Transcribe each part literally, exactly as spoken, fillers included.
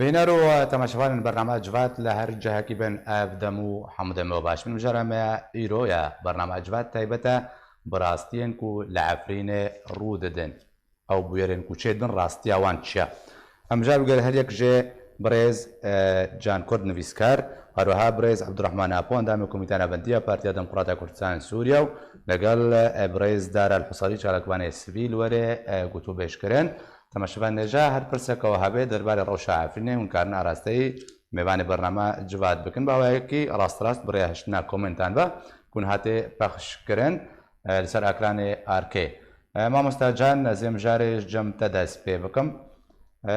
Bîner û temaşevanên bername Civat li her cihekî bin, ev dem û hemû demê we baş bin. Mijara me îro ya bername Civat taybet e bi rastiyên ku li Efrînê rû didin. Ew bûyerên ku çêdibin rastiya wan çi ye? Em mijara bigel her yek jê birêz, e, Can Kurd nivîskar, her wiha birêz Ebdurrahman Apo, endamê Komîteya Navendî ya Partiya Demokrata Kurdistan Sûriye û legel, e, birêz Dara El Husarî, çalakvanê sivîl werê, e, gotûbêj kirin. Temaşevan nêja her pirseke we hebe derbarê rewşa Efrînê hûn karin arasteyî mêvanê bername Civat bikin. Bi awayekî rast rast bi rêya hiştina komentan ve ku hûn hatê pexş kirin, e, li ser ekranê arkê. E, mamosta Can, ez ê mijarê ji cem te dest pê bikim. E,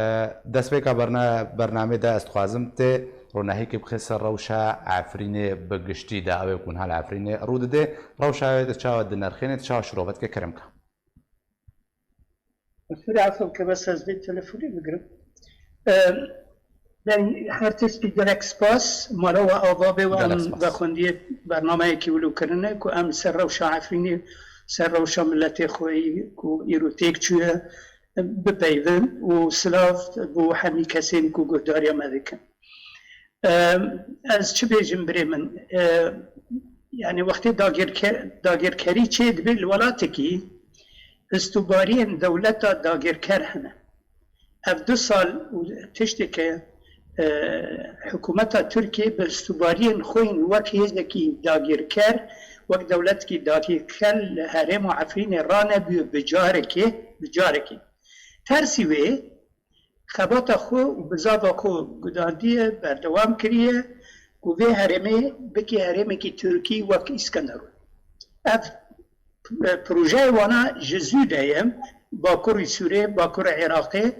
destpêka berna-, bernamê de ez dixwazim tê ronahîkê bixê ser rewşa Efrînê bi giştî de, ew ê ku niha li Efrînê rû didê, rewşa wê di çawa dinirxîne, di çawa şirove dike, kerem ke. Sure efw ke bes ez vê telefonê bigirim. Em, yani her tiştî gelek spas. Mala we ava bê we Gelek em spas. vexwendiyê bernameyekî wilo kirine ku em ser rewşa Efrînê, ser rewşa miletê xwe yî ku îro têk çûye bipeyvin û silav bo hemî kesên ku guhdariya me dikin. Em, ez çi bêjim birê min? E, yani wextê dagirke-, dagirkerî çê dibe li welatekî, pistubariyên dewleta dagirker hene. Ev du sal û tiştê ke, e, hikûmeta Tirkiyê pistubariyên xwe yên wek hêzekî dagirker, wek dewletekî dagirker li herêma Efrînê ranebûye bi carekê, bi carekî. Tersî wê, xebata xwe û bizava xwe gudandiye, berdewam kiriye ku vê herêmê bike herêmekî Tirkî wek Îskenderun. Ev, e, projeyê wana ji zû de ye, Bakurê Sûrê, Bakurê Iraqê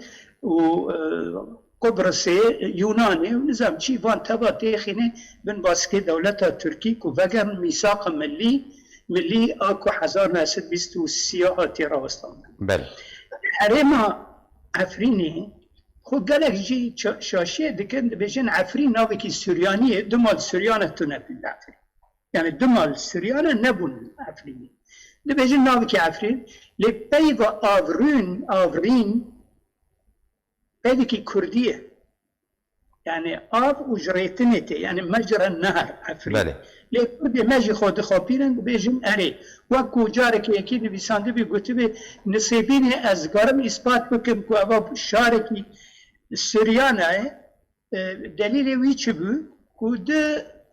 û, e, Qubrisê, Yûnanê û nizam çî van teva têxîne bin baskê dewleta Tirkî ku vegerin mîsaqa millî, millî a ku hezar neh sed bîst û sê hatiye rawestandin. Belê. Herêma Efrînê xwe gelek jî ça-, şaşiyê dikin, dibêjin Efrîn navekî Suryanî ye, dima li Suryan e tune bûn li Efrîn. Yani dima li Suryan e nebûn Efrînî. Dibêjin navekî Efrîn, lê peyva Avrûn, Avrîn, peyvekî Kurdî ye. Yani av û ji rêtinê tê, yani mecra nehar Efrîn. Belê. Lê Kurdê me jî xwe dixapînin, dibêjin erê. Wek ku carekê yekî nivîsandibî, gotibî, Nisêbînê ez karim îspat bikim ku eva şarekî Suryan e, e, delîlê wî çi bû? Ku du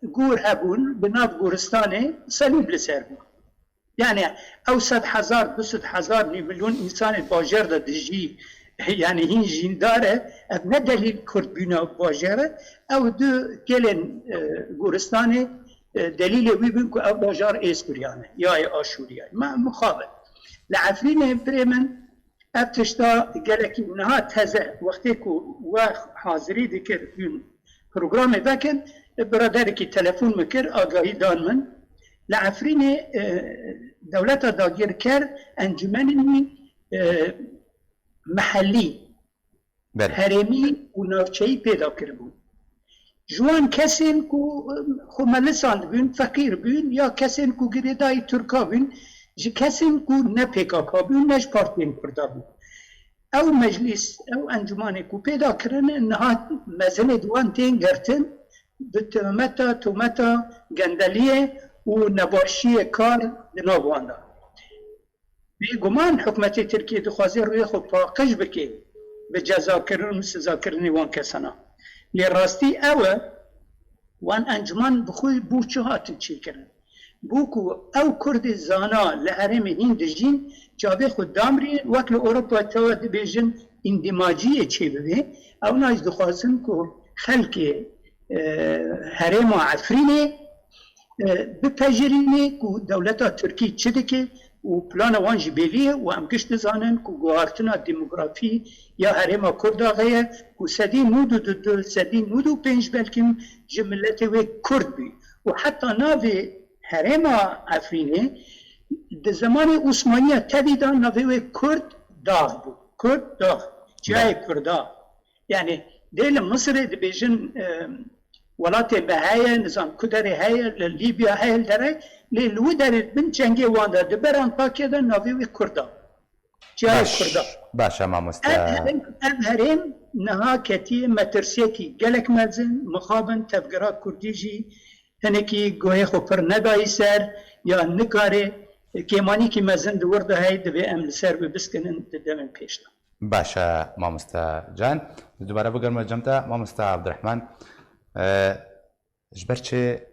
gor hebûn, bi nav goristanê selîb li ser bû. Yani ew sed hezar, du sed hezar, nîv milyon însanê bajêr de dijî, yani hîn jîndar e, ev ne delîl Kurd bûna bajêr e, ew du kêlên, e, goristanê, e, delîlê wî bûn ku ev bajar ê Suryan e, ya ê Aşûriya ye. Me mixabin. Li Efrînê birê min, ev tişta gelekî niha teze, wextê ku we hazirî dikir, hûn programê vekin, biraderekî telefon min kir, agahî dan min. Li Efrînê, e, dewleta dagirker encûmenên wî, e, mehellî, Belê. herêmî û navçeyî pêda kiribû. Ji wan kesên ku, e, xwe melisandibûn, feqîr bûn, ya kesên ku girêdayî Tirka bûn, ji kesên ku ne P K K bûn, ne ji partiyên Kurda bûn. Ew meclîs, ew encûmanê ku pêda kirine, niha mezinê di wan tên girtin, bi tometa, tometa gendeliyê û nebaşiyê kar di nav wan de. Bêguman hikûmetê Tirkiyê dixwaze rûyê xwe paqij bike bi cezakirin û sizakirinê wan kesana. Lê rastî ew e, wan encûman bi xwe bo çi hatin çêkirin? Bû ku ew Kurdê zana li herêmê hîn dijîn, çavê xwe damirî, wek li Ewropa çawa dibêjin, îndîmaciyê çêbibe. Ewna jî dixwazin ku xelkê, e, herêma Efrînê, e, bipejirîne ku dewleta Tirkî çi dike û plana wan jî belî ye û em giş dizanin ku guhartina demografî ya herêma Kurda heye ku sedî nod û du, sedî nod û pênc belkî ji miletê wê Kurd bû û heta navê herêma Efrînê di zemanê Osmaniya tevî de navê wê Kurd Dax bû. Kurd Dax. Ciyayê Kurda. Yani dê li Misirê dibêjin, e, welatê me heye, nizam ku derê heye, li Lîbya heye, li derê, lê li wî derê bin çengê wan de, di ber Antakya de navê wî Kurda. Çiyayê Kurda. Baş e mamoste. Ev herêm, ev herêm niha ketiye metirsiyekî gelek mezin, mixabin tevgera Kurdî jî hinekî guhê xwe pir nedayî ser, ya nikare kêmanîkî mezin di wir de heye, divê em li ser wê biskinin di demên pêş de. Baş e mamoste can. Dubare bigerime cem te, mamoste Abdurrahman. E, Ji ber çi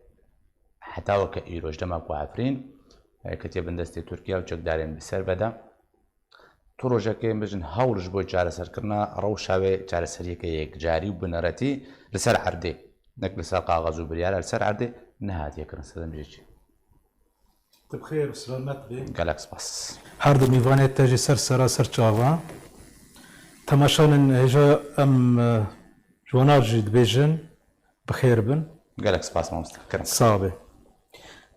heta weke îro, ji dema ku Efrîn, e, ketiye bin destê Tirkiye û çekdarên bi ser ve de, tu rojekê, em bêjin, hewl ji bo çareserkirina rewşa wê çareseriyeke yekcarî û bineretî li ser erdê, nek li ser kaxez û biryara, li ser erdê nehatiye kirin. Sedem jê çi? Tu bi xêr û selamet bî. Gelek spas. Her du mîvanê te jî ser sera ser çava. Temaşanên hêja em, e, ji wana jî dibêjin. Bi xêr bin. Gelek spas mamoste. Kerem. Sax be.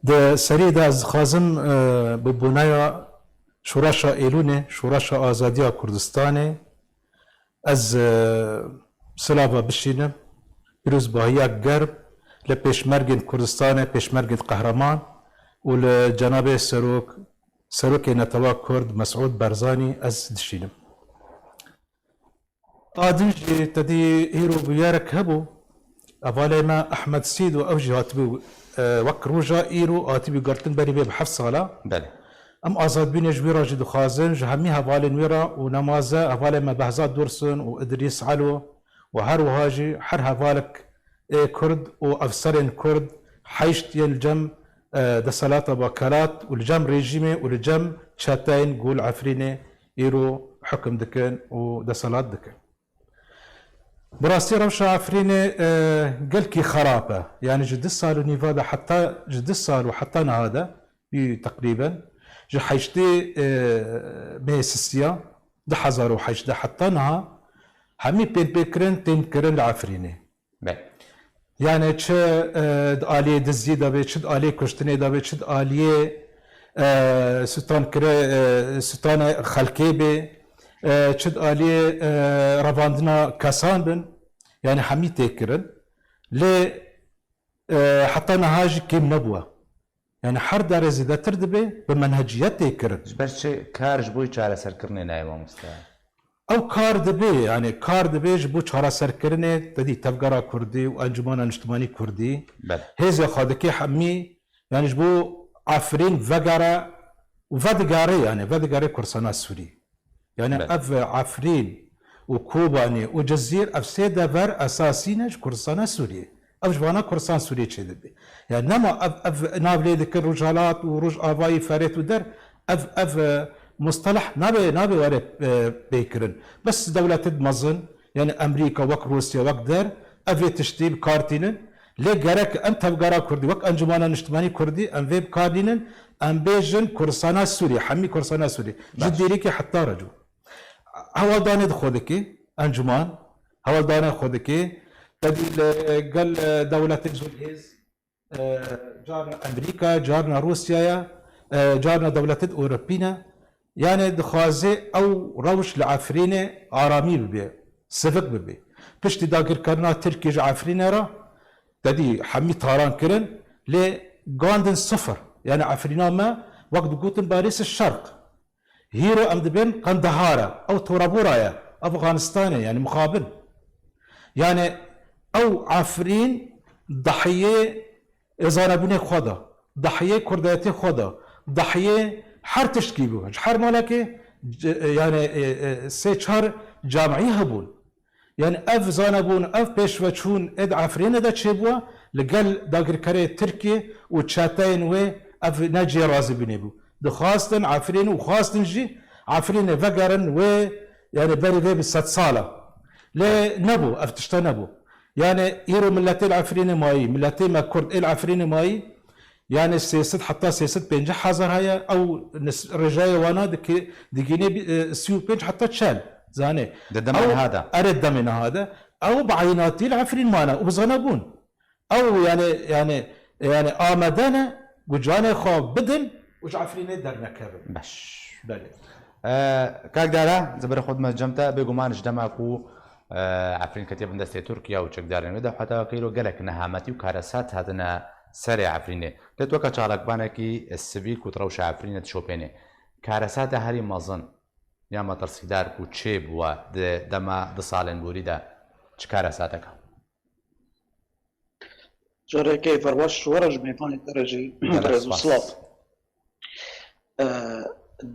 Di serî de ez dixwazim, e, bi boneya Şoreşa Êlûnê, Şoreşa Azadiya Kurdistanê, ez, e, silava bişînim. Pîrozbahiya germ li pêşmergên Kurdistanê, pêşmergên qehreman û li cenabê serok, serokê Netewa Kurd Mesûd Barzanî ez dişînim. A din jî te dî îro bûyerek hebû. Hevalê me Ehmed Sîd û ew jî hatibû, e, wek roja îro hatibû girtin berî vê bi heft sala. Belê. Em azadbûnê ji wî re jî dixwazin, ji hemî hevalên wî re û nemaze hevalê me Behzad Dursun û Idrîs Elo û her wiha jî her hevalek ê Kurd û efserên Kurd heşt yên li cem, e, deselata bakelat û li cem rejîmê û li cem çeteyên ku li Efrînê îro hukim dikin û deselat dikin. Bi rastî rewşa Efrînê, e, gelkî xerab e. Yanî ji du sal û nîva de heta, ji du sal û heta niha de, bî teqrîben, ji heştê, e, mehê sisiya du hezar û heşt de heta niha hemî pênpêkirin tên kirin li Efrînê. Belê. Yani çi, e, di aliyê diziyê de be, çi di aliyê kuştinê de be, çi di aliyê, e, sitan kire, e, sitanê xelkê be, e, çi di aliyê, e, revandina kesan bin, yani hemî tê kirin. Lê, e, heta niha jî kêm nebûwe. Yani her derê zêdetir dibe bi menheciyet tê kirin. Ji ber çi kar ji bo çareserkirinê nayê mamoste? Ew kar dibe, yani kar dibe ji bo çareserkirinê, te dî Tevgera Kurdî û Encûmena Niştimanî Kurdî. Belê. Hêzê xwe dike hemî, yani ji bo Efrîn vegere û vedigere, yani vedigere Kurdistana Sûrî. Yani Belê. Ev Efrîn û Kobanê û Cizîr, ev sê dever esasî ne ji Kurdistana Sûriyê. Ev ji vana Kurdistan Sûriyê çêdibe. Yani nema ev, ev nav lê dikin Rojhelat û Rojavayî, Ferêt û der, ev, ev, e, musteleh nabe, nabe were, e, pê kirin. Bes dewletê mezin, yani Amerîka, wek Rûsya, wek der, ev vê tiştî bi kar tînin. Lê gerek em Tevgera Kurdî, wek Encûmena Niştimanî Kurdî, em vê bi kar nînin, em bêjin Kurdistana Sûrî, hemî Kurdistana Sûrî. Ji Baş. Dêrikê heta Reco. Hewaldanê di xwe dikê, encûman, hewaldanê xwe dikê, te dî li gel, e, dewletê zû hêz, e, carna Amerîka, carna Rûsyaya, e, carna dewletê Ewropî ne. Yani dixwaze ew rewş li Efrînê aramî bibe, sivik bibe. Piştî dagirkerina Tirkiyê ji Efrînê re, te dî hemî talan kirin, lê gandin sifir. Yani Efrîna me, wek digotin Barês Şerq. Hîro em dibên Qendehar e, ew Torabora ye, Efxanistanê, yani mixabin. Yani ew Efrîn dahiyê zanebûnê xwe da, dahiyê kurdayetê xwe da, dahiyê her tiştkî bû. Ji her malekê, c-, yani, e, e, sê çar camiyê hebûn. Yani ev zanebûn, ev pêşveçûn ê di Efrînê de çêbûye, li gel dagirkerê Tirkiyê û çeteyên wê ev ne cihê razîbûnê bû. Dixwastin Efrîn û xwastin jî Efrînê vegerin wê, yani berî vê bi sedsala. Lê nebû, ev tişta nebû. Yani îro miletê li Efrînê mayî, miletê me Kurd ê li Efrînê mayî, yani sê sed heta sê sed pêncî hezar heye, ew nis-, rêjayê wana dike, digîne bî-, e, sî û pênc heta çel, zanê. Di demê Ew niha de. Erê, demê niha de. Ew bi eynatî li Efrîn mane û bi zanebûn. Ew yani, yani, yani amade ne, ku canê xwe bidin û ji Efrînê dernekevin. Baş. Belê. E, Kak Dara, ziberê xwe dime cem te, bêguman ji dema ku, e, Efrîn ketiye bin destê Tirkiye û çekdarên wê de, heta weke îro gelek nehametî û karesat hatine serê Efrînê. Lê tu weke çalakvanekî sivîl ku di rewşa Efrînê dişopênê, karesata herî mezin ya metirsîdar ku çêbûwe di dema du salên borî de çi karesateke? Carekê ferbaş ji we re, ji mêvanê te re jî rêz û silav.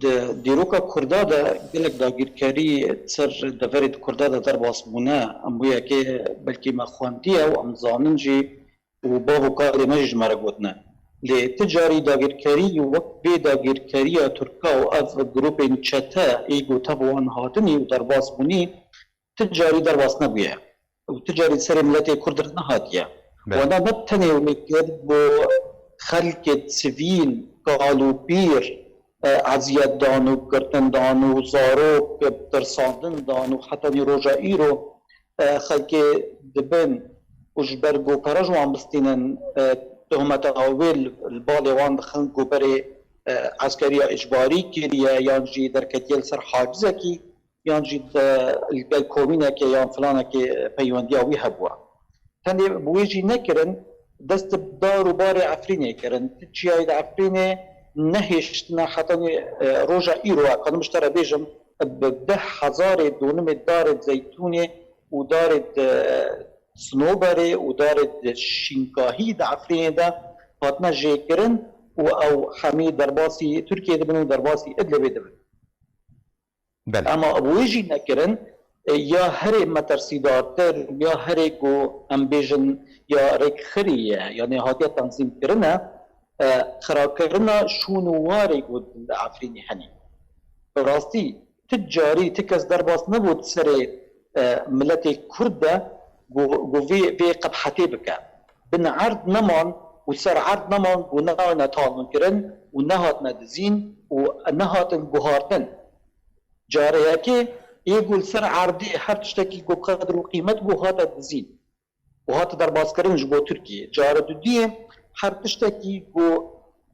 Di dîroka Kurda de gelek dagîrkerî ser deverê di Kurda de derbas bûne. Em wê yekê belkî me xwendiye û em zanin jî û bav û kalê me jî ji me re gotine. Lê ti carî dagîrkerî wek vê dagîrkeriya Tirka û ev grûpên çete ê ku tev wan hatinî û derbas bûnî, ti carî derbas nebûye û ti carî serê miletê Kurd re nehatiye. Wenda ne tenê wê kir, bo xelkê sivîl, kal û pîr, e, eziyet dan û girtin dan û zarok tirsandin dan û hetanî roja îro, e, xelkê dibin û ji ber ku pere ji wan bistînin, e, tohmeta wê li, li balê wan dixin ku berê, e, eskeriya îcbarî kiriye yan jî derketiye li ser hacizekî, yan jî di, li gel komînekê yan filanekê peywendiya wî hebûye. Tenê bi wê jî nekirin, dest bi dar û barê Efrînê kirin. Ti çiyayê di Efrînê nehêştine hetanî, e, roja îro. Ez kadim ji te re bêjim, bi deh hezarê donimê darê zeytûnê û darê, e, sinoberê û darê şînkahî di Efrînê de hatine jêkirin û ew hemî derbasî Tirkiyê dibin û derbasî Idlibê dibin. Belê. Ema wê jî nekirin, e, ya herê metirsîdartir, ya herê ku em bêjin ya rêkxirî ye, yanî hatiye tenzîmkirine, e, xirakirina şûn û warê ku li Efrînê henî. Bi rastî, ti carî, ti kes derbas nebû di serê, e, miletê Kurd de ku, ku vê, vê qebhetê bike. Bin erd neman û ser erd neman ku nehatine talankirin û nehatine dizîn û nehatin guhartin. Careyekê yê ku li ser erdê her tiştekî ku qedir û qîmet bû hate dizîn û hate derbaskirin ji bo Tirkiyê. Care dudiyê her tiştekî ku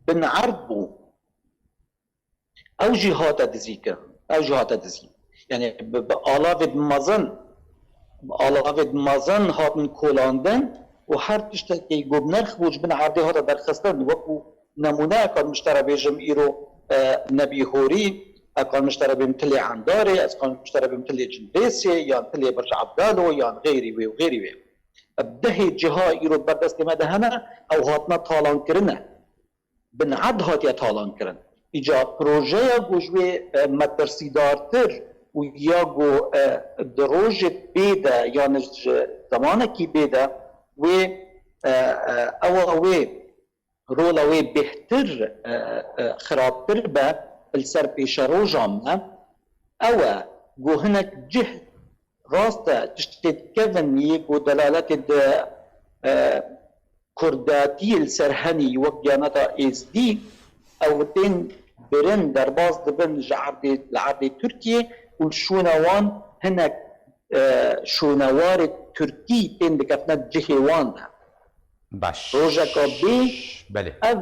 bin erd bû, ew jî hate dizî kirin. Ew jî hate dizî. Yani bi, bi alavê mezin, bi alavê mezin hatin kolandin û her tiştekî ku bi nerx bû ji bin erdê hate derxistin. Wekû nemûne, ez kadim ji te re bêjim îro, e, nebîhorî, ez kadim ji te re bêm tilê Endarê, ez kadim ji te re bêm tilê Cindêsê, yan tilê Birc Ebdalo, yan xeyrî wê û xeyrî wê. Bi dehê ciha îro ber destê me de hene, ew hatine talankirine. Bin erd hatiye talankirin. Îca projeya ku ji wê, e, metirsîdartir û ya ku, e, di rojê bê de, yan ji zemanekî bê de wê, e, e, ewa wê rola wê bêhtir, e, e, xirabtir be li ser pêşeroja me. Ew e ku hinek cih rast e, tiştê dikevin yê ku delaletê di, e, kurdatiyê li ser henî wek diyaneta êzdî, ew tên birin, derbas dibin ji erdê, li erdê Tirkiyê û şûna wan hinek, e, şûnewarê Tirkî tên dikevine cihê wan de. Baş. Rojeka bê, belê, ev,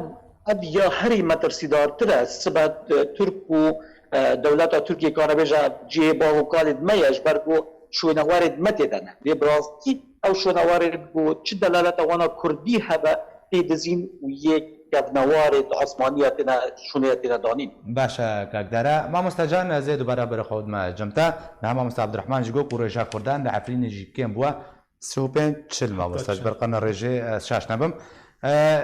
ev ya herî metirsîdartir e. Sibe, e, Tirk û, e, dewleta Tirkiyê kare bêje cihê bav û kalê di me ye, ji ber ku şûnewarê di me tê de ne. Lê bi rastî ew şûnewarê ku çi delaleta wana kurdî hebe tê dizîn û yê kevnewarê di asmaniya têne, şûnê têne danîn. Baş e, kak Dere. Mamoste Can, ez ê dubare berê xwe bidime cem te. Niha mamoste Abdurrahman jî got ku rêja Kurdan li Efrînê jî kêm bûye. Sî û pênc çil mamoste, ji ber qirna rêjê ez şaş nebim. E,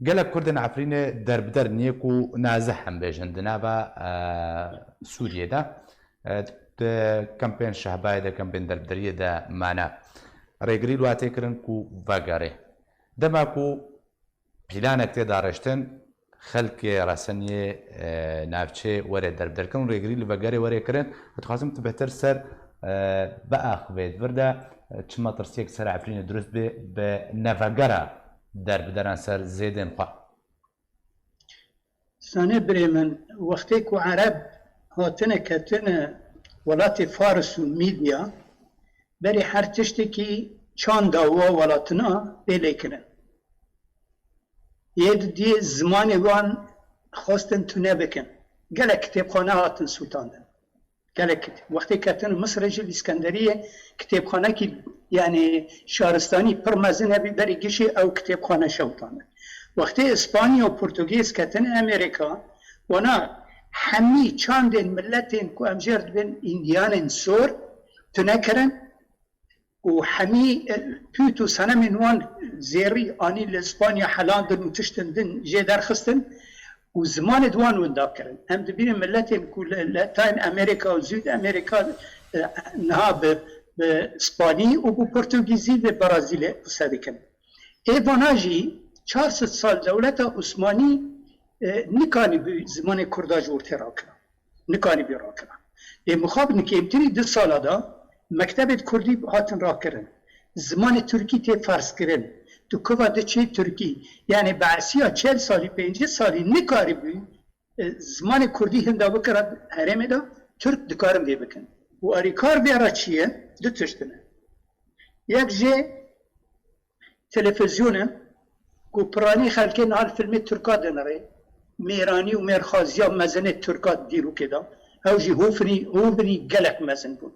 gelek Kurdên Efrînê derbider niyê ku nazih em bêjin di nava, e, Sûriyê de, e, di kempên Şehbayê de, kempên derbideriyê de mane. Rêgirî li wa tê kirin ku vegerê. Dema ku planek tê dareştin, xelkê reseniyê, e, navçê were derbiderkirin û rêgirî li vegerê were kirin. Ez dixwazim tu bêhtir ser, e, biaxivê di vir de, e, çi metirsiyek ser Efrînê dirust bê bi nevegera derbideran ser zêdên xwe. Zanê birê min, wextê ku Ereb hatine ketine welatê Faris û Mîdya, berê her tiştekî çanda wa welatina pê lê kirin. Yê di diyê zimanê wan xwestin tune bikin. Gelek kitêbxane hatin sûtandin. Gelek kitêb. Wextê ketin Misirê jî li Îskenderiyê kitêbxanekî, yanî şaristanî pir mezin hebî, berî gişî ew kitêbxane şewitandin. Wextê Îspanya û Portugîz ketin Amerîka, wana hemî çandên miletên ku em jêr dibên Îndiyanên sor tune kirin û hemî, e, pût û senemên wan zêrî anî li Spanya helandin û tiştin din jê derxistin û zimanê di wan winda kirin. Em dibînin miletên ku li, li Latîn Amerîka û Zûd Amerîka, e, niha bi, bi Spanî û bi Portugîzî li Brazîlê qise dikin. Ê vana jî çar sed sal dewleta Osmanî, e, nikanîbû zimanê Kurda ji ortê rakira. Nikanîbû rakira. Ê mixabin kêmtirî du sala de mektebê Kurdî hatin rakirin. Zimanê Tirkî tê ferzkirin. Tu kuva diçî Tirkî. Yanî beesiya çel salî, pêncî salî nikarîbû, e, zimanê Kurdî hinda bikira herêmê de, Tirk dikarin vê bikin. Û alîkar vê re çi ye? Du tişt in. Yek jê televîzyonê ku piranî xelkê niha li filmê Tirka dinirê, mêranî û mêrxaziya mezinê Tirka di dîrokê de, ew jî hûfinî, hûfinî gelek mezin bûn.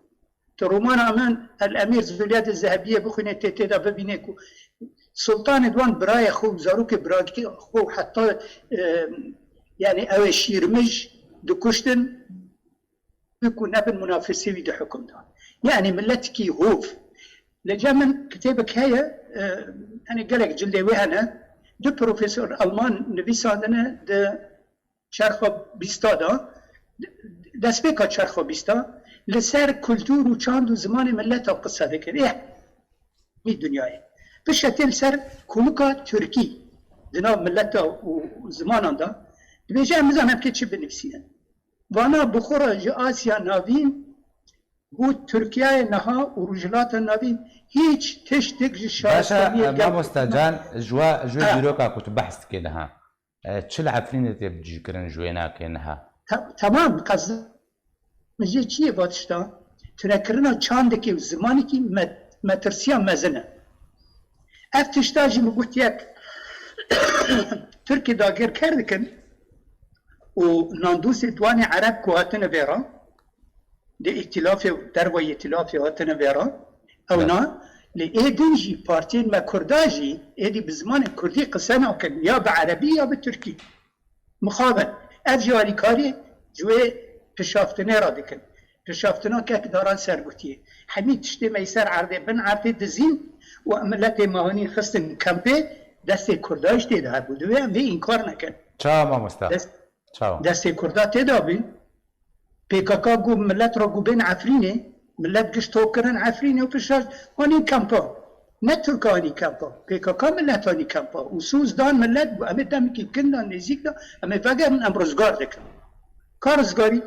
Tu romana min El Emîr Zuliyadê Zehebiyê bixwînê, tê tê de bibînê ku Sultanê di wan birayê xwe û zarokê birakî xwe û heta, e, yanî ew ê şîrmij dikuştin, ku nebin munafisê wî di hukum de. Yanî miletikî hov. Li cem min kitêbek heye, e, tenê gelek cildê wê hene. Du profesor Alman nivîsandine di çerxa bîsta de, destpêka çerxa bîsta, li ser kultur û çand û zimanê mileta qise dikir. Ê, mî dinyayê. Piştre tê li ser konika Tirkî di nav mileta û zimanan de, dibêje, em nizanin em kê çi binivîsînin. Vana bi xwe re ji Asya Navîn bû Tirkiyeyê niha û Rojhilata Navîn hîç tiştek ji Baş e, şareseriyê e, gel mamoste Can, ji we, ji wê Ha. dîroka ku tu behs dikê niha, e, çi li Efrînê tê bicihkirin ji wê nakê niha? Te-, temam, qezê min jê çi ye va tişta? Tunekirina çandekî û zimanekî me-, metirsiya mezin e. Ev tişta jî min got yek Tirkî dagirker dikin û nandûsê di wanê Ereb ku hatine vê re, di îtîlafê û dervayî îtîlafê hatine vê re, ewna, lê ê din jî partiyên me Kurda jî êdî bi zimanê Kurdî qise nakin, ya bi Erebî ya bi Tirkî. Mixabin, ev jî alîkarî ji wê pişaftinê re dikin. Pişaftina kek Daran Sergotiyê. Hemî tiştê me yî ser erdê, bin erdê dizîn û em miletê me hanî xistin kempê, destê Kurda jî tê de hebû. Divê em vê înkar nekin. Çawa mamoste? Dest-, Çawa? Destê Kurda tê de bû. P K K got milet re got bên Efrînê, milet giş top kirin Efrînê û piştre anîn kempa. Ne Tirk anî kempa, P K K milet anî kempa. Û soz dan milet, got, em ê demekî kin de, nêzîk de, em ê vegerin, em rizgar dikin. Ka rizgarî?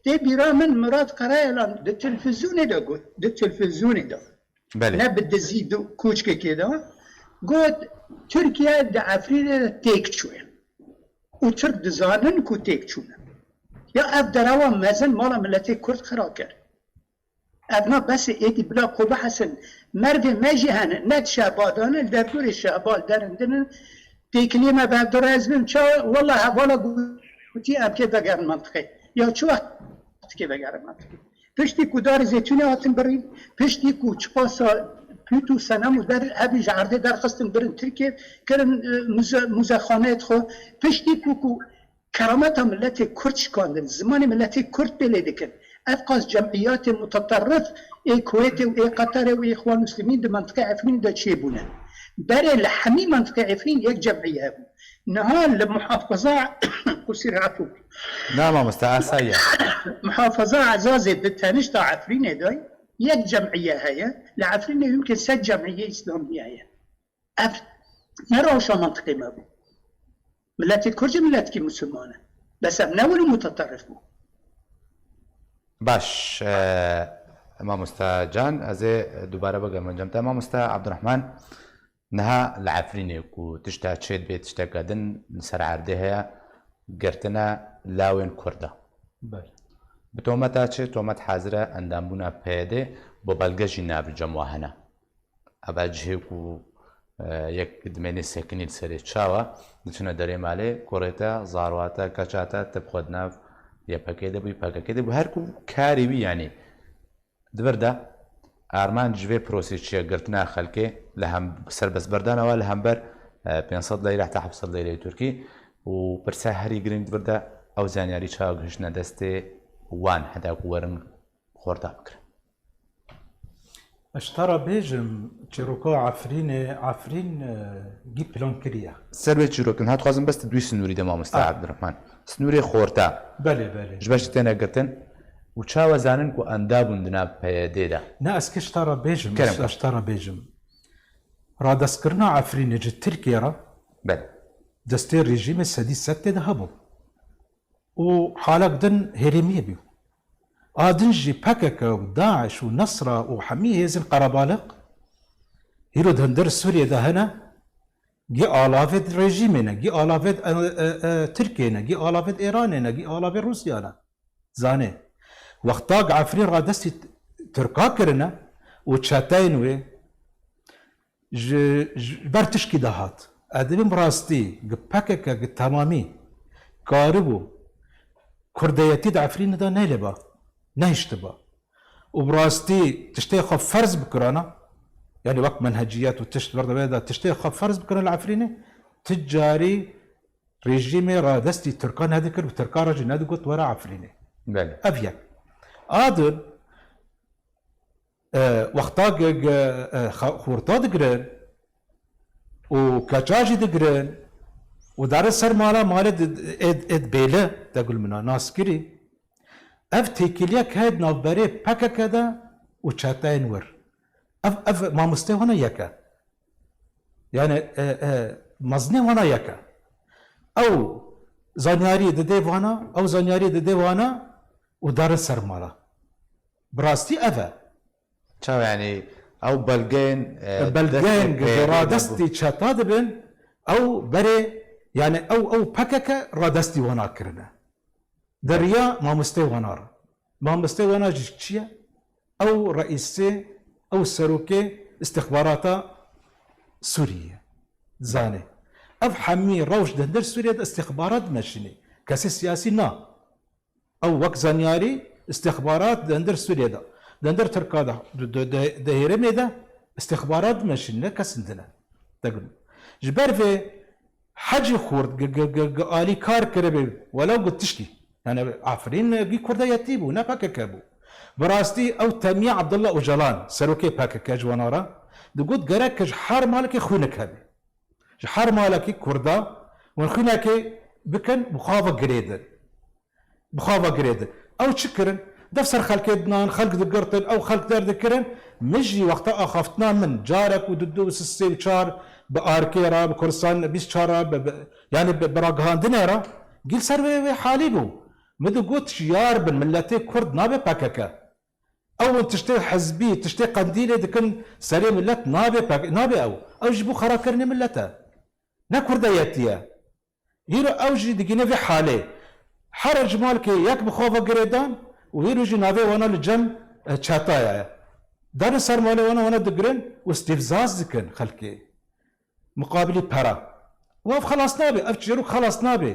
Tê bîra min Mirat Karayalan di televîzyonê de got, di televîzyonê de. Belê. Ne bi dizî di koçkekê de. Got, Tirkiye di Efrînê de têk çûye. Û Tirk dizanin ku têk çûne. Ya ev derewa mezin mala miletê Kurd xira kir. Ev na bes e, êdî bila xwe bihesin. Mervê me jî hene, ne di Şehba de ne li derdorê Şehba, li derindin in. Têkiliyê me bi hev de re ez bim çawa, wela hevala gotî em kê vegerin mentiqê. Ya çi wext kê vegerin mentiqê? Piştî ku darê zeytûnê hatin birîn, piştî ku çiqasa pût û senem û der hebî ji erdê derxistin birin Tirkiye, kirin, e, muze-, muzexaneyê xwe, piştî ku, ku kerameta miletê Kurd şikandin, zimanê miletê Kurd pê lê dikin. Ev qas cemiyatê muteterrif ê Kuwêtê û ê Qeterê û ê Îxwan Muslimîn di mentiqê Efrînê de çêbûne. Berê li hemî mentiqê Efrîn yek cemiye hebû. Niha li muhafaza, qusîr efû, Na mamoste, asayiye. Muhafaza Ezazê di tenişta Efrînê de yek cemiye heye. Li Efrînê yimkin sed cemiye Îslamî heye. Ev ne rewşa mentiqê me bû. Miletê Kurd jî miletkî misilman e. Bes em ne wilo muteterrif bû. Baş, e, mamoste Can, ez ê dubare bigerim cem te. Mamoste Abdurrahman, niha li Efrînê ku tişta çê dibê, tişteke din li ser erdê heye, girtine lawên Kurda. Belê. Bi tometa çi? Tomet hazir e endambûna P Y D, bo belge jî navê cem wa hene. Eva cihê ku, e, yek dimênê sekinî li serê çawa, diçine derê malê, kurê te, zarwa te, keça te, tu bi xwe di nav Y P G de bûyî, P K K de bû. Her ku karê wî, yanî, di vir de armanc ji vê prosê çi ye, girtina xelkê, li hem serbestberdana wa li hember, e, pênc sed leyre heta heft sed leyre Tirkî û pirsa herî girîng di vir de ew zanyarî çawa gihiştine destê wan heta ku werin xorta bikirin? Ez ji te re bêjim, çîroka Efrînê, Efrîn e, gî plan kiriye. Ser wê çîrokin, hat xwazim bes tu dû wî sinûrî de mamoste Ah. Abdurrahman. Sinûrê xorta. Belê, belê. Ji ber çi têne girtin? Û çawa zanin ku em dabûn di nav P Y D de? Ne, ez kê ji te re bêjim, Kerem ez, ez ji te re bêjim. Radestkirina Efrînê ji Tirkiye re Belê. Destê rejîmê sedî sed tê de hebû. Û halek din herêmiyê bû. A din jî P K K û DAIŞ û Nesra û hemî hêzên qerebaliq hîro di hundir Sûriyê de hene, gî alavê di rejîmê ne, gî alavê di, e, e, e, Tirkiyê ne, gî alavê di Êranê ne, gî alavê Rûsya ne. Zanê. Wexta gi Efrîn radestî Tirka kirine û çeteyên wê ji, ji ber tişkî de hat. Ez dibim rastî, gi P K K gi temamî karibû kurdeyetî di Efrînê de nelêba, nehiştiba. Û bi rastî tiştê xwe ferz bikirana, yanî wek menheciyet û tişt berdewê de tiştê xwe ferz bikirana li Efrînê, ti carî rejîmê radestî Tirkan nedikir û Tirkan re jî nedigot were Efrînê. Belê. Ev yek. A din, e, wexta ge, ge, e, xa- xorta digirin û keça jî digirin û dare ser mala malê di, êd, êd bêle degul mina naskirî. Ev têkiliyek heye di navberê P K K de û çeteyên wir. Ev, ev mamostê wana yek e. Yani, e, e, mezinê wana yek e. Ew zanyarî didê vana, ew zanyarî didê vana û dare ser mala. Bi rastî ev e. Çawa yani ew belgeyên, e, Belgeyên destê P Y D de radestî çeta dibin, ew berê, yani ew, ew P K K radestî wana kirine. Di riya mamostê wana re. Mamostê wana jî çi ye? Ew reîsê, ew serokê îstixbarata Sûriyê ye. Zanê. Ev hemî rewş di hundir Sûriyê de îstixbarat dimeşînê. Kesê siyasî na. Ew wek zanyarî îstixbarat di hundir Sûriyê de. Di hundir Tirka de, di, di, di, di hêremê de îstixbarat dimeşînê, ne kesin din e. Degum. Ji ber vê Hecî Xurt gi, gi, gi, gi alîkar kiribê, welew gi tişkî. Yani Efrîn gî kurdeyetî bû, ne P K K bû. Bi rastî ew temiyê Abdullah Ocalan, serokê P K K ji wana re, digot gerek ji her malekê xwînek hebe. Ji her malekî kurda, wan xwînekê bikin, bi xwe ve girêdin. Bi xwe ve girêdin. Ew çi kirin? Dev ser xelkê dinan, xelk digirtin, ew xelk derdikirin. Min jî wexta axaftina min, carek û du, du, sê û çar bi arkê re, bi Kurdistan bîst çar re, bi, bi, yani bi, bi ragihandinê re, gîl ser wê, wê halî bû. Min digot, şiyar bin, miletê Kurd nabe P K K. Ew tiştê hizbî, tiştê qendîlê dikin serê milet nabe P K K, nabe ew. Ew jî bo xerakirinê milet e. Ne kurdeyetî ye. Îro ew jî digîne vê halê. Her ji malkê yek bi xwe ve girêdan û îro jî navê wana li cem, e, çetaya ye. Dane ser malê wana, wana digirin û îstîfzaz dikin xelkê. Muqabilî pera. Û ev xelas nabe, ev çîrok xelas nabe.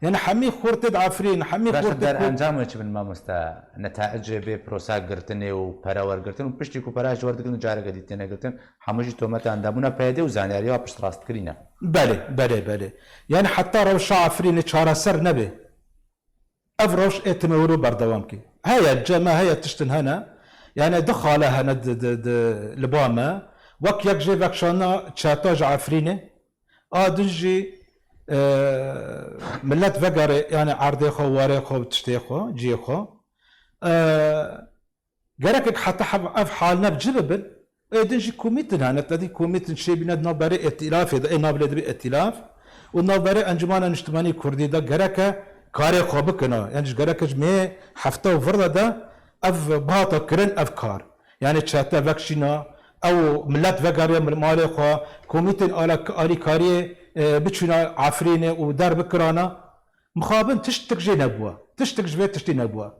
Yani hemî xortê di Efrîn, hemî Baş xortê der ku encam wê çi bin mamoste? Netaicê vê prosa girtinê û pere wergirtin û piştî ku pera ji wer digirin û careke dî têne girtin, hemû jî tometa endamûna P Y D û zanyariya piştrastkirî ne. Belê, belê, belê. Yani heta rewşa Efrînê çareser nebe. Ev rewş ê time wilo berdewam kê. Heye ceme, heye tiştin hene. Yani du xale hene di, di, di, li ba me. Wek yek jê vekşana çeta ji Efrînê. A din jî, e, millet vegere yani erdê xwe, warê xwe, tiştê xwe, ciyê xwe. E, Gerekek heta hev-, ev haline bi ci bibin, ê din jî komîtin hene, te dî komîtin çêbîne di navberê îtîlafê de, ê navê lê dibê îtîlaf, û navberê Encûmena Niştimanî Kurdî de gereke karê xwe bikine. Yani ji gereke ji mê hefta û vir de de ev bihata kirin ev kar. Yani çete vekşîna, ew milet vegeriya malê xwe, komîtên alak-, alîkariyê, e, biçûna Efrînê û derbikirana. Mixabin tiştik jê nebûye. Tiştik ji vê tiştî nebûye.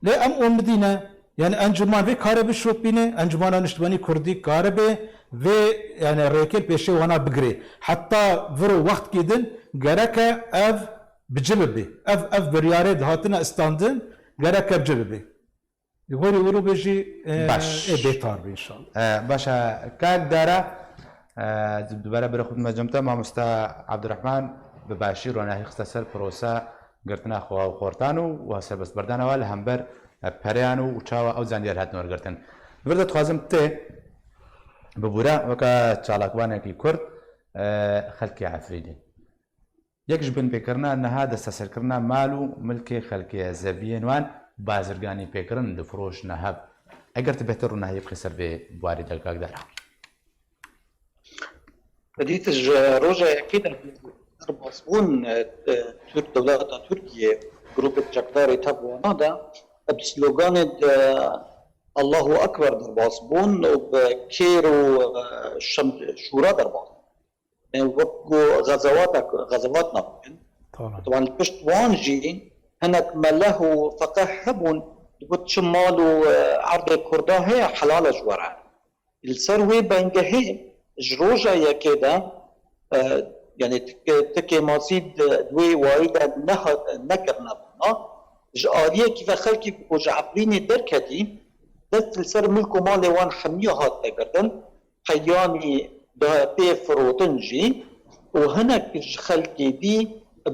Lê em umidî ne. Yani encûman vê karê bişopîne, Encûmana Niştimanî Kurdî karibe vê, yani rêkê li pêşê wana bigirê. Heta vir û wextkî din gereke ev bi ci bibe. Ev, ev biryarê dihatine istandin, gereke bi ci bibe. Li gorî wilo bê jî, e, Baş. Ê bêtar be înşallah. E, baş e, kak Dara, e, dubare bira xwe dime cem te, mamoste Abdurrahman bi başî ronahî xiste ser prosa girtina xwe û xortan û, û serbestberdana wan li hember, e, pereyan û, û çawa ew zendiyar hatin wergirtin. Li vir de dixwazim tê bibûre weke çalakvanekî Kurd, e, xelkê Efrînê. Yek ji binpêkirina niha desteserkirina mal û milkê xelkê ye, zeviyên wan bazirganî pêkirin, difiroşine hev. Eger tu bêhtir rûnahiyê bixî ser vê warî de, Kak Dara. Dît ji roja yekê de derbasbûn, e, Türk, dewleta Tirkiye, grûpê çekdarê tev wana de, bi sloganê de Allahu Ekber derbasbûn û bi kêr û, e, şem-, şûra derbas. E, wek ku xezewatek, xezevat nakin. Tamam. Wan li pişt wan jî hinek meleh û feqeh hebûn, digot çi mal û, e, erdê Kurda heye helal e ji we re. Li ser wê bengehê ji roja yekê de, e, yanî tikê, tikê masî di, di wê warî de nehat, nekirine bûna. Ji aliyekî ve xelkî ku ji Efrînê derketî, dest li ser milk û malê wan hemiya hat vegirtin, qeyanî da tê firotin jî û hinek ji xelkê dî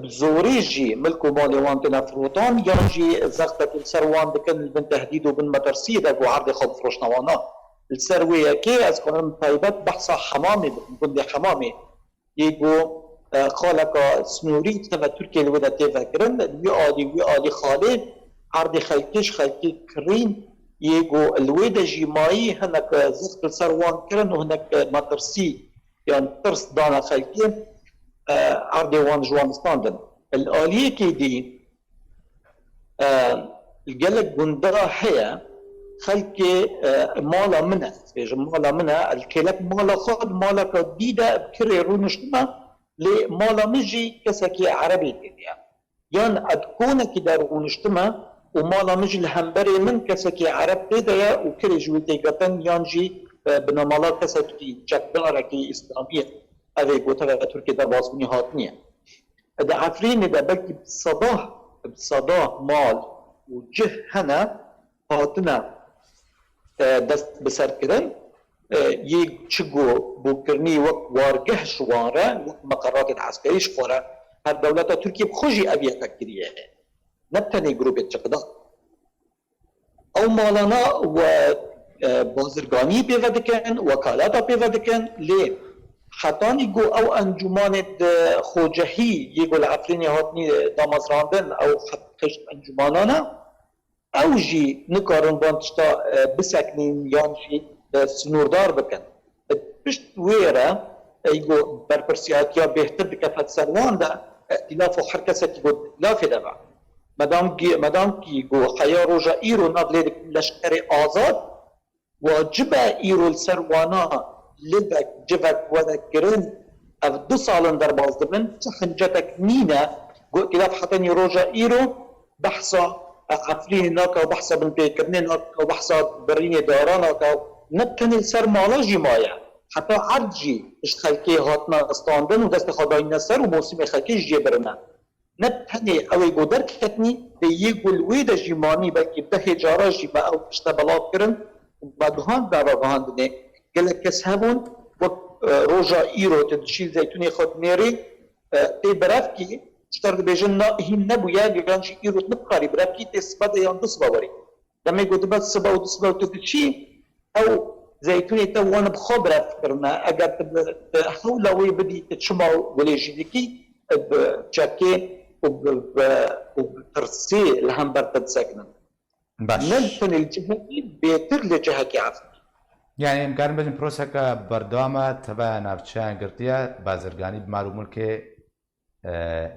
bi zorê jî milk û malê wan têne firotan, yan jî zextek li ser wan dikin, li bin tehdîd û bin metirsiyê de ku erdê xwe bifiroşne wana. Li ser wê yekê ez karim taybet behsa Hemamê bikim, gundê Hemamê. Yê ku, e, xaleka snorî teve Tirkiye li wê de tê vekirin, li wî alî, wî alî xalê, erdê xelkê ji xelkê kirîn, yê ku li wê de jî mayî hinek, e, zixt li ser wan kirin û hinek, e, metirsî yan tirs dane xelkê, e, erdê wan ji wan standin. Li aliyekê dî, e, li gelek gunda heye, xelkê, e, mala min e, bêjim mala min e, li kêlek mala xwe, di maleke dî de bi kirê rûniştime, lê mala min jî kesekî erebê tê de ye. Yan ez konekî de rûniştime û mala min jî li hemberê min kesekî ereb tê de ye û kirê ji wî tê girtin, yan jî, e, binamala kesekî çekdarekî îslamî ye. Ev ê gote ve Tirkiye derbasbûnî hatiniye. Di Efrînê de belkî bi seda, bi seda mal û cih hene hatine, e, dest bi ser kirin, e, yê çi ku bûkirinî wek wargeh ji wan re, wek meqeratên eskerî ji xwe re, her dewleta Tirkiye bi xwe jî ev yek kiriye. Ne tenê grûpê çiqda. Ew malana we, e, bazirganî pê ve dikin, wekalata pê ve dikin, lê hetanî ku ew encûmanê di xocehî yê ku li Efrînê hatinî damezrandin, ew heft heşt encûmanan e, ew jî nikarin van tişta, e, bisekinîn yan jî, e, sinûrdar bikin. Pişt wê re, ey ku berpirsiyatiya bêhtir dikeve ser wan de, îtîlaf û her kesekî ku di îtîlafê de be. Medamkî, medamkî ku heya roja îro nav lê dikin leşkerê azad, wacib e îro li ser wana livek, civek were kirin. Ev du sal in derbas dibin, çi hincetek nîne ku îtîlaf hetanî roja îro behsa, e, Efrînê nake û behsa binpêkirinê nake û behsa birînê dara nake. Ne tenê li ser mala jî maye. Heta erd jî ji xelkê hatine standin û destê xwe dayîne ser û mosîmê xelkê ji cê birine. Ne tenê ew ê ku derketinî, lê yê ku li wê de jî manî, belkî dehê cara jî me ew tişte belav kirin û me guhand me veguhandinê. Gelek kes hebûn, wek, e, roja îro tu dişî zeytûnê xwe dinêrî, e, tê birevkî, ji te re dibêjin, na, hîn nebûye, yan jî îro tu nikarî birevkî, tê sibe de yan du sibe werî. Demê ku dibe sibe û du sibe û tu diçî, ew zeytûnê te wan bi xwe birev kirine. Eger tu bi, bi hewla wê bidî, tu çima gulê jî dikî, bi çekê û bi, bi, û bi tirsê li hember te disekinin. Baş. Ne li tenê li cihekî, bêtir li cihekî efirî. Yani, em karin bêjin proseka berdewam e, tevaya navçeyan girtiye, bazirganî bi mal û mulkê, e,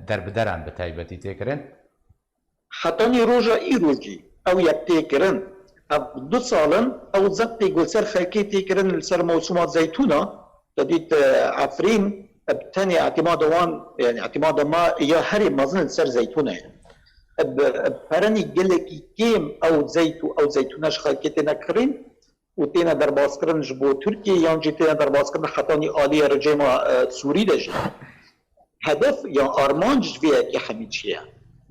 derbideran bi taybetî tê kirin. Hetanî roja îro jî ew yek tê kirin. Ev du sal in, ew zextê ku li ser xelkê tê kirin li ser mewsûma zeytûna, te dît, e, Efrîn, e, bi tenê îtîmada wan, yani îtîmada me ya herî mezin li ser zeytûna ye. E, bi, e, bi perenî gelekî kêm ew zeyt û ew zeytûna ji xelkê têne kirîn û têne derbaskirin ji bo Tirkiye, yan jî têne derbaskirin hetanî aliyê rejîma, e, Sûrî de jî. Hedef ya armanc ji vê yekê hemî çi ye?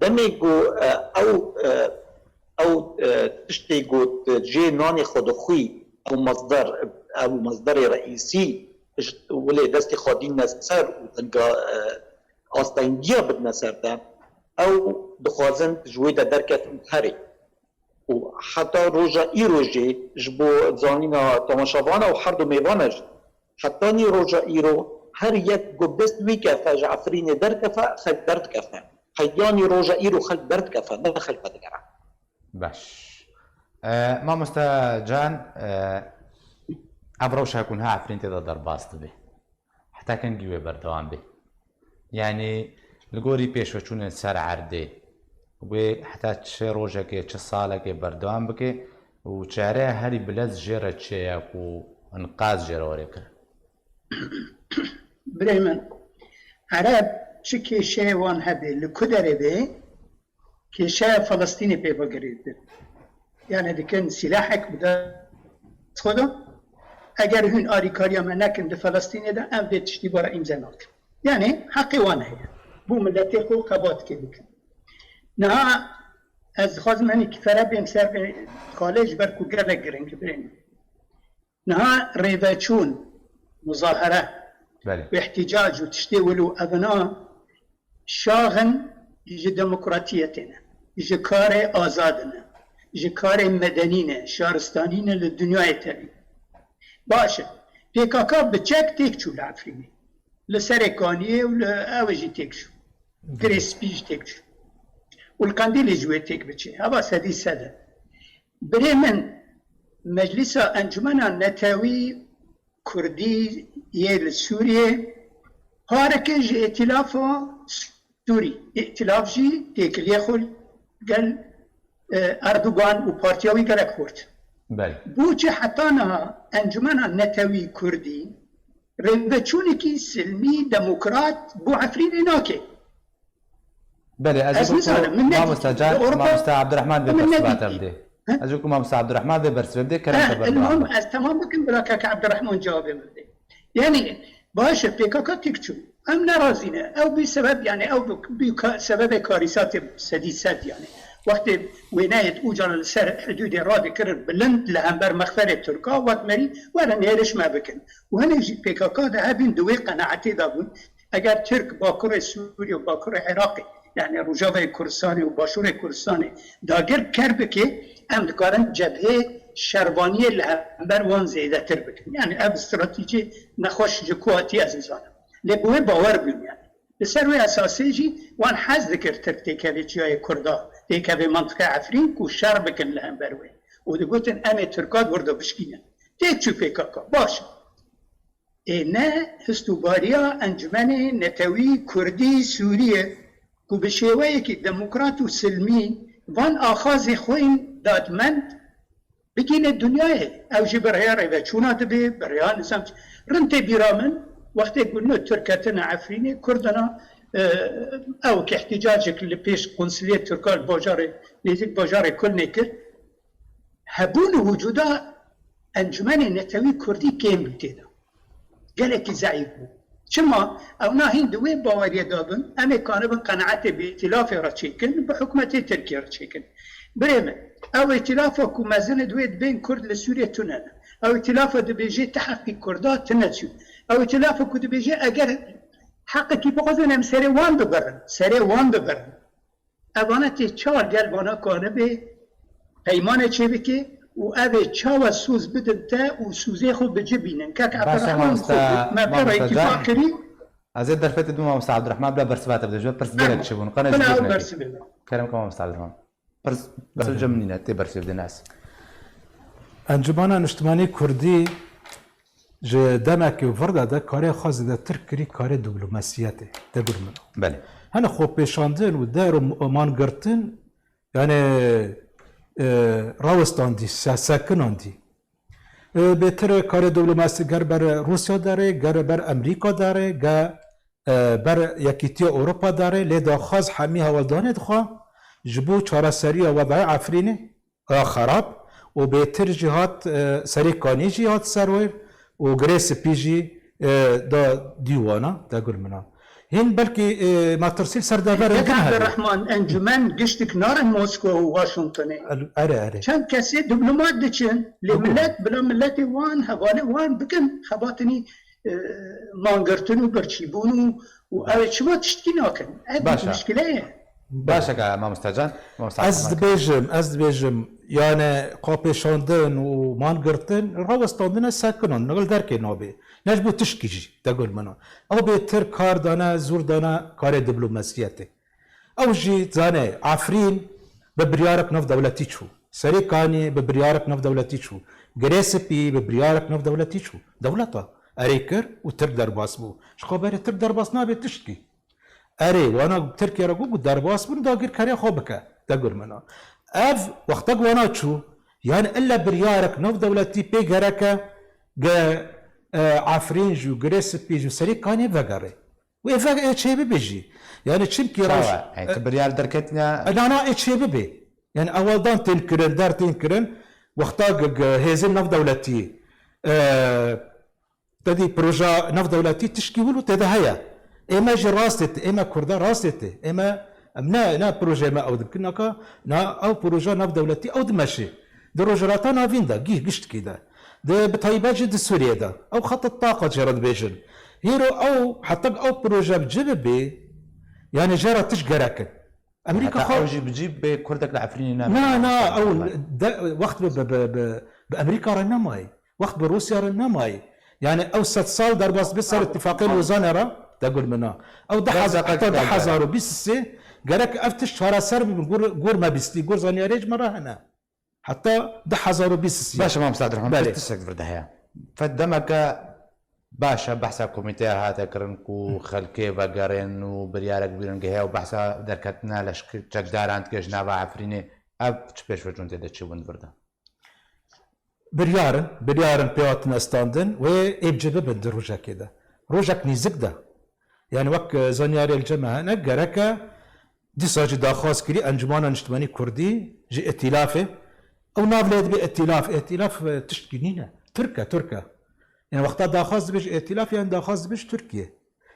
Demê ku, e, ew, e, ew, e, tiştê ku tu jê nanê xwe dixwî, ew mezder, ew mezderê reîsî, ji, wilê destê xwe dîne ser û denga, e, astengiya bidine ser te, Ew dixwazin ji wê de derketin herê. Û heta roja îro jî ji bo zanîna temaşevana û her du mêvana jî, hetanî roja îro her yek ku dest wî kefe ji Efrînê derkefe, xelk derdikefe. Heyanî roja îro xelk derdikefe, ne xelk vedigere. Baş. E, mamoste Can, e, ev rewşa ku niha Efrîn tê de derbas dibe, heta kengî wê berdewam be? Yanî li gorî pêşveçûnên ser erdê, wê heta çi rojekê, çi salekê berdewam bike û çareya herî bilez jê re çi ye ku inqaz jê re were kirin? Birê min, Ereb çi kêşeyê wan hebe, li ku derê be, kêşeya Filistînê pê ve girêtir. Yani dikin silahek bi dest xwe de, eger hûn alîkariya me nekin di Filistînê de, em vê tiştî bara îmze nakin. Yani heqê wan heye. Bo miletê xwe xebatkê bikin. Niha ez dixwazim hinekî fere bêm ser vê xalê ji ber ku gelek giring e, birê min. Niha rêveçûn, muzahere, Belê. Îhticac û tiştê wilo evina şaxin ji demokratiyetê ne, ji karê azadî ne, ji karê medenî ne, şaristanî ne li dinyayê tevî. Baş e, P K K bi çek têk çû li Efrînê. Li serê kaniyê û li ew jî têk çû. Girê spî jî têk çû. Û li Qendîlê jî wê têk biçe. Heva sedî sed e. Birê min, Meclisa Encumena Netewî Kurdî yê li Sûriyê pareke ji Îtîlafa Sûrî, Îtîlaf jî têkiliyê xwe gel, e, Erdogan û partiya wî gelek xurt. Belê. Bo çi heta niha Encumena Netewî Kurdî rêveçûnekî silmî, demokrat bo Efrînê nake? Belê, ez Ez ê nizanim, min nedît. Mamosta Can, Li Ewropa mamosta Abdurrahman vê min bersivate nedît. Bidê. He? Ez ê ku mamosta Abdurrahman vê bersivê bidê, kerem He, te berdewam. Tamam, ez tamam bikim, bila kaka Abdurrahman cevabê min bidê. Yani, baş e, P K K têk çû. Em nerazî ne. Ew bî sebeb, yani, ew bî, bî ka-, sebebê karîsatê sedî sed, yani. Wextê wêneyê Ocalan li ser hidûdê radikirin bilind li hember mexferê Tirka, wek merî, werin hêriş me bikin. Û hinek jî P K K de hebîn di wê qenaetê de bûn. Eger Tirk Bakurê Sûriyê û Bakurê Iraqê, yani Rojavayê Kurdistanê û Başûrê Kurdistanê dagir ker bike, em dikarin cebhê şervaniyê li hember wan zêdetir bikin. Yani ev stratejî nexweş ji ku hatiye ez nizanim. Lê bi wê bawer bûn yani. Li ser wê esasê jî wan hez dikir Tirk têkeve çiyayê Kurda, têkeve mantiqeya Efrîn ku şer bikin li hember wê. Û digotin, em ê Tirka di wir de bişkînin. Têk çû P K K. Baş e. Ê ne histûbariya Encûmenê Netewî Kurdî Sûriyê ku bi şêweyekî demokrat û silmî van axazê xwe yên dadmend bigihîne dinyayê. Ew jî bi rêya rêveçûna dibe, bi rêya nizam. Rind tê bîra min, wextê ku ne Tirk ketine Efrînê, Kurdina, e, ew ki îhtîcacek li pêş konsuliyê Tirka li bajarê, nêzîk bajarê Kulnê kir, hebûn û wicûda Encûmenê Netewî Kurdî kêm bû tê de. Gelekî zeîf bû. Çima? Ewna hîn di wê baweriyê de bin, em ê kanibin qenaetê bi îtîlafê re çêkin, bi hikûmetê Tirkiyê re çêkin. Birê min, ew îtîlafa ku mezin e, divê dibên Kurd li Sûriyê tune ne. Ew îtîlafa dibêje ti heqî Kurda tune çû. Ew îtîlafa ku dibêje eger heqekî bixwazin em serê wan bibirin, serê wan bibirin. Evane tê çar gel vana kanibe peymanê çêbike û ev ê çawa soz bidin te û sozê xwe bi ci bînin. Kek Baş e, Abdurrahman mamosta, xwe me pê re mamosta îtîfaq Can. Kirî. Ez ê derfetê dû mamosta Abdurrahman bila bersiva te bide. Ji ber pirs gelek çi bûn. Qene ji Bila bîr ew nekê. Bersiv bide. Kerem ke mamosta Abdurrahman. Pirs, pirs Belê. Cem nîne, tê bersivê bidin ez. Encumana Niştimanî Kurdî ji demekê vir de de karê xwe zêdetir kirî karê diplomasiyetê, te gur min. Belê. Hene xwepêşandin û der û man girtin, yani, e, rawestandî, se-, sekinandî. E, bêtir karê diplomasî ger ber Rûsya derê, ger ber Amerîka derê, ge, e, ber Yekîtiya Ewropa derê, lê daxwaz hemî hewldanê dixwe ji bo çareseriya wedayê Efrînê, a xerab û bêtir jî hat, e, serê kanî jî hat ser wê û girê spî jî, e, da dîwana, degul min a. Hîn belkî, e, metirsî li ser deverên din hebe. Abdurrahman, encûmen giştik narin Moskwa û Washingtonê. El-, erê, erê. Çend kesê diplomat diçin, lê Bikû. Millet, bila milletê wan, hevalê wan bikin, xebatinî, e, mangirtin û birçîbûn û, û Baş. Ew ê çima tiştkî nakin? Ev Baş e. Muşkile ye. Baş e, mamosta can. Mamosta Ez dibêjim, ez dibêjim, yani xwepêşandin û mangirtin rawestandine sekinan, li derkê nabê. Ne ji bo tişkî jî, te got min. Ew bêtir kar dane, zor dane karê diplomasiyetê. Ew jî zane, Efrîn bi biryarek navdewletî çû. Serê Kaniyê bi biryarek navdewletî çû. Girê Spî bi biryarek navdewletî çû. Dewleta erê kir û Tirk derbas bû. Ji xwe berê Tirk derbas nabe tişkî. Erê, wana Tirkiye re got ku derbas bin dagirkerê xwe bike. Te gur min a. Ev wextek wana çû, yani illa biryarek navdewletî pê gereke ge e, Efrîn jî û Girê Spî jî û Serê Kaniyê vegerê. Û ê ve ê çê bibe jî. Yani çimkî Çawa? Roj- Yani tu biryar derketine? E, na, na, ê çê bibe. Yani eweldan tên kirin, der tên kirin, wexta ge, ge hêzên navdewletî, e, te dî proja navdewletî tişkî wilo tê de heye. Ê me jî rastê tê, ê me Kurda rastê tê. Ê me, em ne, ne projeyê me ew dikin, naka, na, ew proja navdewletî ew dimeşê. Di Rojhilata Navîn de, gî-, giştikî de. Di, bi taybet jî di Sûriyê de. Ew xeta taqa jê re dibêjin. Hîro ew, heta ew proje bi cî bibê, yani jê re tişt gerek in. Amerîka Heta xwe ew jî bi cî bê Kurdek li Efrînê nabe. Na, na, ew de, wext bi, bi, bi, bi, bi Amerîka re nemayî. Wext bi Rûsya re nemayî. Yani ew sed sal derbas dibe ser Îtîfaqê Lozanê re, te gur min a. Ew du hezar, heta du hezar û bîst û sê gerek ev tişt çareser bibin, gor, gor me bîstî, gor zanyariyê ji me re hene. Heta du hezar û bîst û sê. Baş e, Mamosta Abdurrahman, belê, pirs tiştek vir de heye. Fed demeke baş e, behsa komîteya hate kirin ku xelkê vegerên û biryarek bîrin gihê û behsa derketina leşk-, çekdaran dike ji nava Efrînê. Ev çi pêşveçûn tê de çêbûn vir de? Biryar in, biryar in pê hatine standin wê ê bi cî bibin di rojekê de. Rojek nîzik de. Yani wek, e, zanyarê li cem me hene, gereke dîsa jî daxwaz kirî Encûmena Niştimanî Kurdî ji Îtîlafê. Ew nav lê dibe Îtîlaf, Îtîlaf, e, tiştkî nîne. Tirk e, Tirk e. Yani wexta daxwaz dibe ji Îtîlafê, yani daxwaz dibe ji Tirkiyê.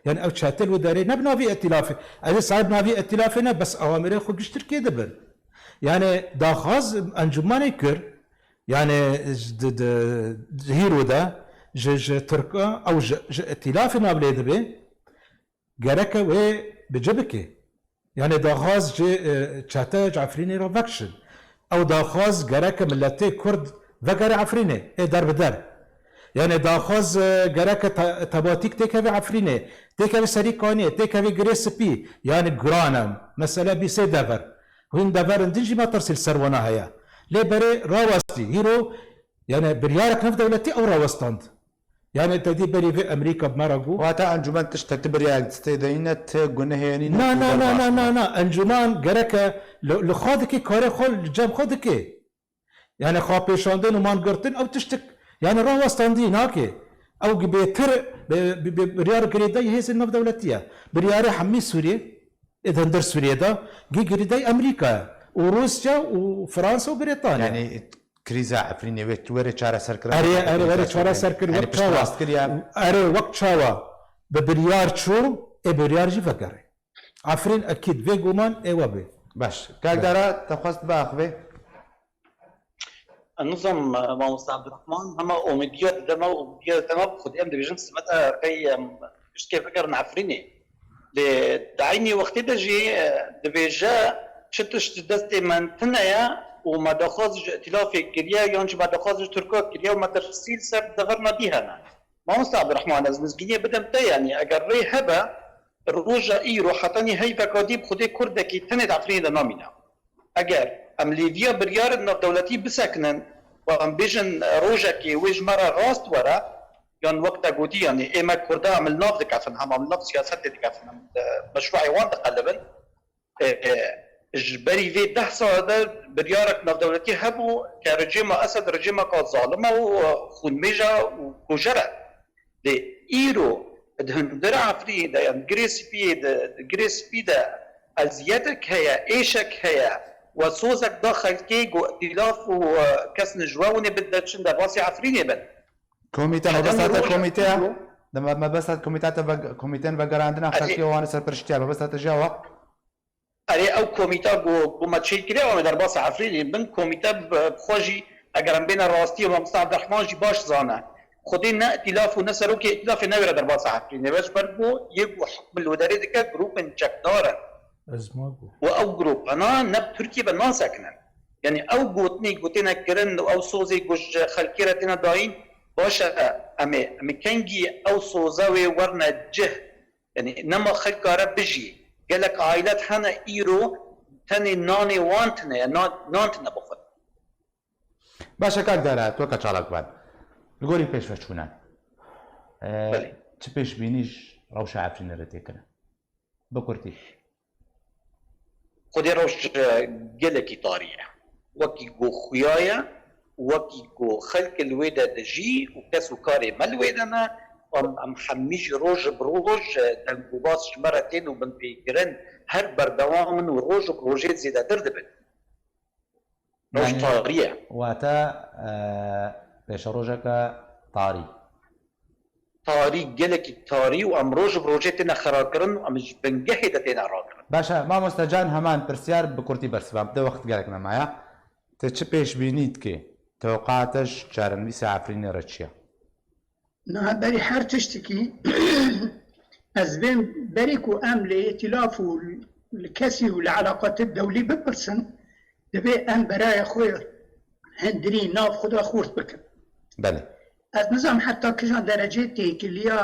Yani ew çete li wê derê ne bi navê Îtîlafê. Ez ê sahib navê Îtîlafê ne, bes awamirê xwe giş Tirkiyê dibin. Yani daxwaz Encûmenê kir, yani ji, di, di, di hîro de ji, ji Tirka, ew ji, ji Îtîlafê nav lê dibe, gereke wê bi cî bike. Yani daxwaz ji, e, çete ji Efrînê re vekişin. Ew daxwaz gereke miletê Kurd vegere Efrînê, ê der bi der. Yani daxwaz, e, gereke te-, tebatîk têkeve Efrînê, têkeve Serî Kaniyê, têkeve Girê Spî, yani giran e. Mesele bî sê dever. Hûn deverin din jî metirsî li ser wana heye. Lê berê rawestî. Hîro, yani biryarek navdewletî ew rawestand. Yani te dî berî vê Amerîka bi me re got. Wata encûmen tişt te, ti biryarek destê de nîne, ti gunehê nîne, Na, tu na, na, derbas na, bû. Na, na. Encûmen gereke li, li xwe dike, karê xwe li cem xwe dike. Yani xwepêşandin û mangirtin ew tiştik, yani rawestandî nake. Ew gi bêtir, bi, bi, bi, biryar girêdayî hêzên navdewletî ye. Biryarê hemî Sûriyê, ê di hundir Sûriyê de, gi girêdayî Amerîka ye. Û Rûsya û Fransa û Brîtanya. Yani krîza Efrînê wê, were çareserkirin. Erê, erê, were çareserkirin. Yani wek çawa? Piştrast kiriye. Erê, wek çawa? Bi biryar çû, ê biryar jî vegerê. Efrîn ekîd vê goman ê we bê. Baş. Kak Dara, te xwest biaxivê? Nizam, mamosta Abdurrahman, hema omîdiya dide me, omîdiya dide me, bi xwedî em dibêjin simeta qey em piştke vegerin Efrînê. Lê di eynî wextê de jî, e, dibêje çi tişt ji destê me tune ye û me daxwaz ji îtîlafê kiriye yan jî me daxwaz ji Tirka kiriye û metirsî li ser deverna dî hene. Mamosta Abdurrahman, ez mizgîniyê bidim te, yanî eger rê hebe, roja îro hetanî heyveka dî bi xwedê Kurdekî tenê di Efrînê de namîne. Eger em lêviya biryarên navdewletî bisekinin û em bêjin rojekê wê ji me re rast were, yan wek te gotî, yanî ê me Kurda em li nav dikefin, hema em li nav siyasetê dikefin, em, e, meşruê wan diqelibin. E, e, ji berî vê deh sala de biryarek navdewletî hebû ke rejîma Esed rejîmeka zalim e û, e, xûnmêj e û kujer e. Lê îro di hundir Efrînê de, yan Girê Spiyê de, di Girê Spî de eziyetek heye, êşek heye, we sozek da xelkê ku îtîlaf û, e, kes ji we winê bide çin derbasî Efrînê bin. Komîte, mebesta te komîte ya? Îro, de me-, mebesta te komîte te ve-, komîtên vegerandina xelkê wan serpiriştiya, mebesta te ji ya wa? Erê, ew komîta ku, ku me çêkiriye, ew ê derbasa Efrînê bin. Komîte bi, bi xwe jî, eger em bêne rastiyê, mamosta Abdurrahman jî baş zane. Xwedê ne îtîlaf û ne serokê îtîlafê newêre derbasa Efrînê be, ji ber ku yê ku hukm li wê derê dike, grûpên çekdar in. û ew grûpana ne bi Tirkiyê ve nasekinin. Yanî ew gotinê ku têne kirin û ew sozê ku ji xelkê re têne dayîn, baş e, em ê, em ê kengî ew soza wê werine cih. Yanî nema xelka re bijî. Gelek ailet hene îro tenê nanê wan tine ye, nan, nan tine bixwin. Baş e, kak Dara, tu weke çalakvan. Li gorî pêşveçûnan, e, Belê. çi pêşbînî ji rewşa Efrînê re tê kirin? Bi kurtî. Xwedê rewş, e, gelekî tarî ye. Wekî ku xuya ye, wekî ku xelk li wê de dijî û kes û karê me li wê de ne, em, em hemî jî roj bi roj, e, dengûbas ji me re tên û binpêkirin her berdewam in û roj bi rojê zêdetir dibin. Roj Yanî, tarî ye. Wate, e, pêşerojeke tarî. Tarî, gelekî tarî û em roj bi rojê têne xerakirin û em ji bingehê de têne rakirin. Baş e, mamoste Can, heman pirsyar bi kurtî bersiva bide, wext gelek me maye. Tu çi pêşbînî dikî? Tewqeya te ji çarenivîsa Efrînê re çi ye? Niha berî her tiştekî, ez vêm berî ku em li îtîlaf û li kesî û li eleqatê dewlî bipirsin, divê em berayê xwe hundirî nav xwe de xurt bikin. Belê. Ez nizanim heta kîjan derecê têkiliya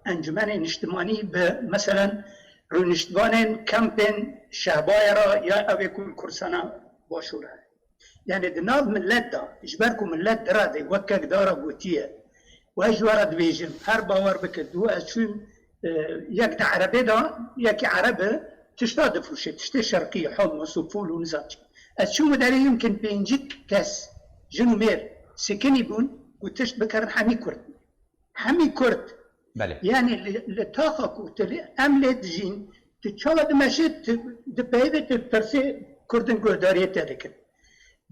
Encûmenê Niştimanî bi, meselen, rûniştvanên kempên Şehbayê re ya ew ê ku li Kurdistana Başûr hene. Yanî di nav milet de, ji ber ku milet diradê wek kek Dara gotiye, û ez ji we re dibêjim, her bawer bike, dû ez çûm, e, yek di Erebê de, yekî Ereb e, tişta difroşe, tiştê şerqî, hummus û fûl û nizam çi. Ez çûm û derê yimkin pêncî kes, jin û mêr, sikinî bûn, ku tişt bikarin hemî Kurd bûn. Hemî Kurd. Belê. Yanî li, li taxa ku tu li, em lê dijîn, tu çawa dimeşe, tu dipeyivî, tu pirsê Kurdin guhdariyê te dikin.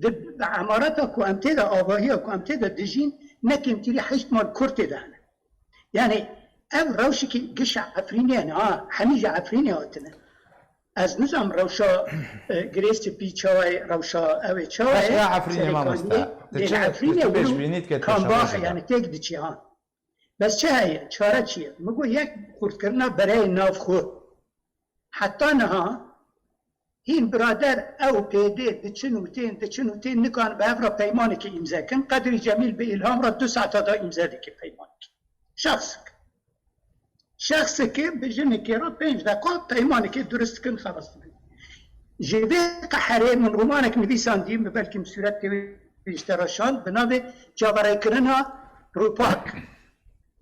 Di, di emareta ku em tê de, avahiya ku em tê de dijîn, ne kêmtirî heşt mal Kurd tê de hene. Yanî ev rewşekî gişa Efrînê ne, ha, hemî ji Efrînê hatine. Ez nizanim rewşa, e, Girêsçipî çawa ye, rewşa ew ê çawa ye, Rewşa Efrînê, Serêkaniyê, mamoste. Tu lê çi, li Efrînê tu çi pêşbînî dike tu kambax, şaxê de? Yanî têk diçe ha. Bes çi heye? Çare çi ye? Min got yek xurtkirina bereyê nav xwe. Heta niha hîn birader ew pêdê diçin û tên, diçin û tên, nikan bi hev re peymanekê îmze kin. Qedrî Cemîl bi Îlham re du saeta da îmze dike peymanekê. Şexsik. Şexsik bi jinekê re pênc deqa peymanekê durust dikin, xelas dikin. Ji vê qeherê min romanek nivîsandî, min belkî min sûret tê wê ji te re şand, bi navê Çaverêkirina Rûpak.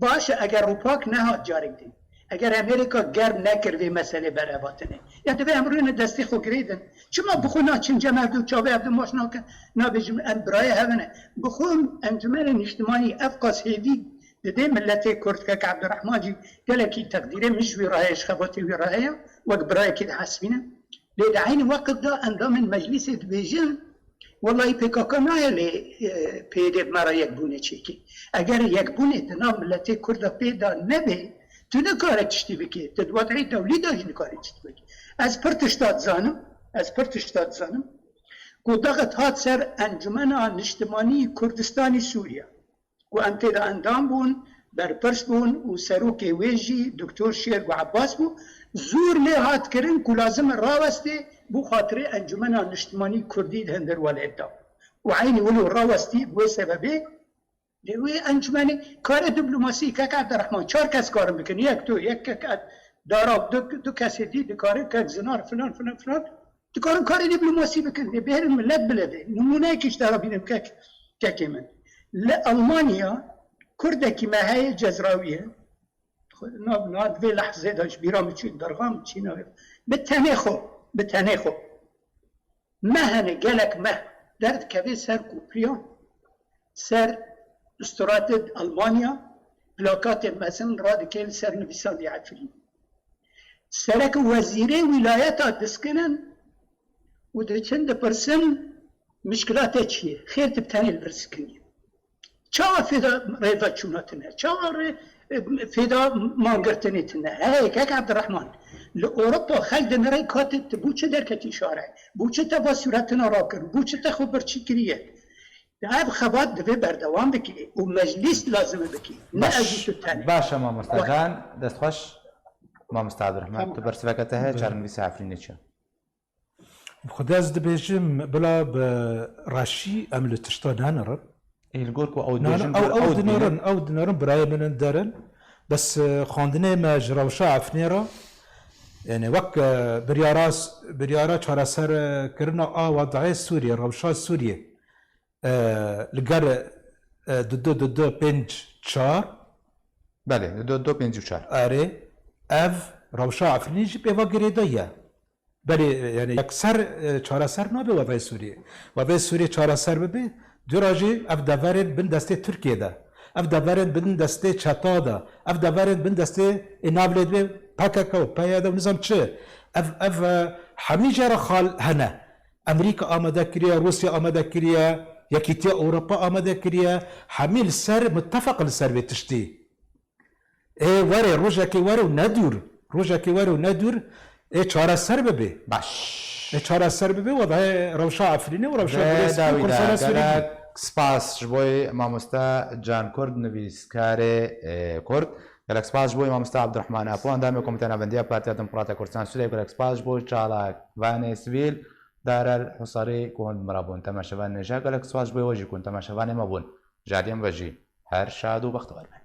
Baş e, eger Rûpak nehat carek din, eger Amerîka germ nekir vê meselê berevatinê, ya divê em rûne destê xwe girêdin. Çima bi xwe naçin cem hevdu, çavê hevdu maç nakin, nabêjin em birayê hev in e? Bi xwe Encûmenê Niştimanî ev qas hêvî didê miletê Kurd, kek Ebdurehman jî gelekî teqdîrê min ji wî re heye, ji xebatê wî re heye, wek birayekî dihesibîne. Lê di eynî weqt de endamên meclîsê dibêjin, Wellahî P K K nayê lê, e, P Y D bi me re yekbûnê çêkê. Eger yekbûnê di nav miletê Kurda pê de nebe, tu nikare tiştî bikê. Tu di wed'ê dewlî de jî nikarî tiştî bikê. Ez pir tişta dizanim, ez pir tişta dizanim. Ku daxet hat ser Encumena Niştimanî Kurdistanî Sûriye. Ku em tê de endam bûn, berpirs bûn û serokê wê jî Doktor Şêrgo Ebbas bû, zûr lê hat kirin ku lazim e rawestê bo xatirê Encumena Niştimanî Kurdî di hundir welêt de. Û eynî wilo rawestî bi wê sebebê, lê wê encumene karê diplomasî, kek Ebderrehman, çar kes karin bikin, yek tu, yek kek Ed-, Dara, du, du kesê dî dikarin, kek Zinar, filan, filan, filan. Dikarin karê dîplomasî bikin, lê bêrin milet bile bê. Nimûneyekî ji te re bînim kek, kekê min. Li Almanya Kurdekî me heye, Cezrawî ye. Nav, nav vê lehzê de ji bîra min çû, derxa min çî nayê. Bi tenê xwe, bi tenê xwe. Meh hene, gelek meh. Derdikeve ser kopriyan, ser usturatê Almanya, plakatên mezin radike li ser nivîsandî Efrîn. Sereke wezîrê wîlayeta diskinin û diçin dipirsin, mişkila te çi ye? Xêr tu bi tenê li vir sikinî. Çawa fêda rêveçûna tune? Çawa rê-, fêda mangirtinê tune? Hey, kek Ebdirehman, li Ewropa xelk dinirê katê tu bo çi derketî şare? Bo çi te va sûretina rakir? Bo çi te xwe birçî kiriye? Ev xebat divê berdewam bike û meclîs lazim e bike. Ne Baş. ez û tu tenê. Baş e, mamoste Baş. Can, dest xweş. Mamoste Ebdirehman, Tamam. tu bersiveke te heye, Belê. çarenivîsa Efrînê çi? Xwedê ez dibêjim bila bi reşî em li tişta nenirin. Ê, li gor ku ew Na, na, dibêjin ew, gor ew ew dibînin. dinirin, ew dinirin, birayê min in derin. Bes e, xwendinê me ji rewşa Efrînê re, yani wek e, biryara, biryara çareser e, kirina a wedayê Sûriyê, rewşa Sûriyê e, li gel e, du du du du pênc çar. Belê, du du du pêncî û çar. Erê, ev rewşa Efrînê jî pê ve girêdayî ye. Belê, yani yekser e, çareser nabe wedayê Sûriyê. Wedayê Sûriyê çareser bibe, dûra jî ev deverên bin destê Tirkiyê de, ev deverên bin destê çeta de, ev deverên bin destê ê navlê dibê P K K û P Y D û nizam çi. Ev, ev e, hemî jê re xal hene. Amerîka amade kiriye, Rûsya amade kiriye, Yekîtiya Ewropa amade kiriye. Hemî li ser, mitefeq li ser vê tiştî. Ê were, rojekê were û ne dûr. Rojekê were û ne dûr. Ê çareser bibe. Baş. Ê çareser bibe, wedayê rewşa Efrînê û rewşa Vê Birêz dawî de Kurdistana Sûriyê. Gelek spas ji bo Mamoste Can Kurd, nivîskarê e, Kurd. Gelek spas ji bo Mamoste Abdurrahman Apo, endamê Komîteya Navendiya Partiya Demokrata Kurdistan Sûriyê. Gelek spas ji bo çalakvanê sivîl Darel Husarî ku hûn bi me re bûn temaşevanê jî. Gelek spas ji bo we jî ku hûn temaşevanê me bûn. Ji aliyê me ve jî her şad û bextewar bin.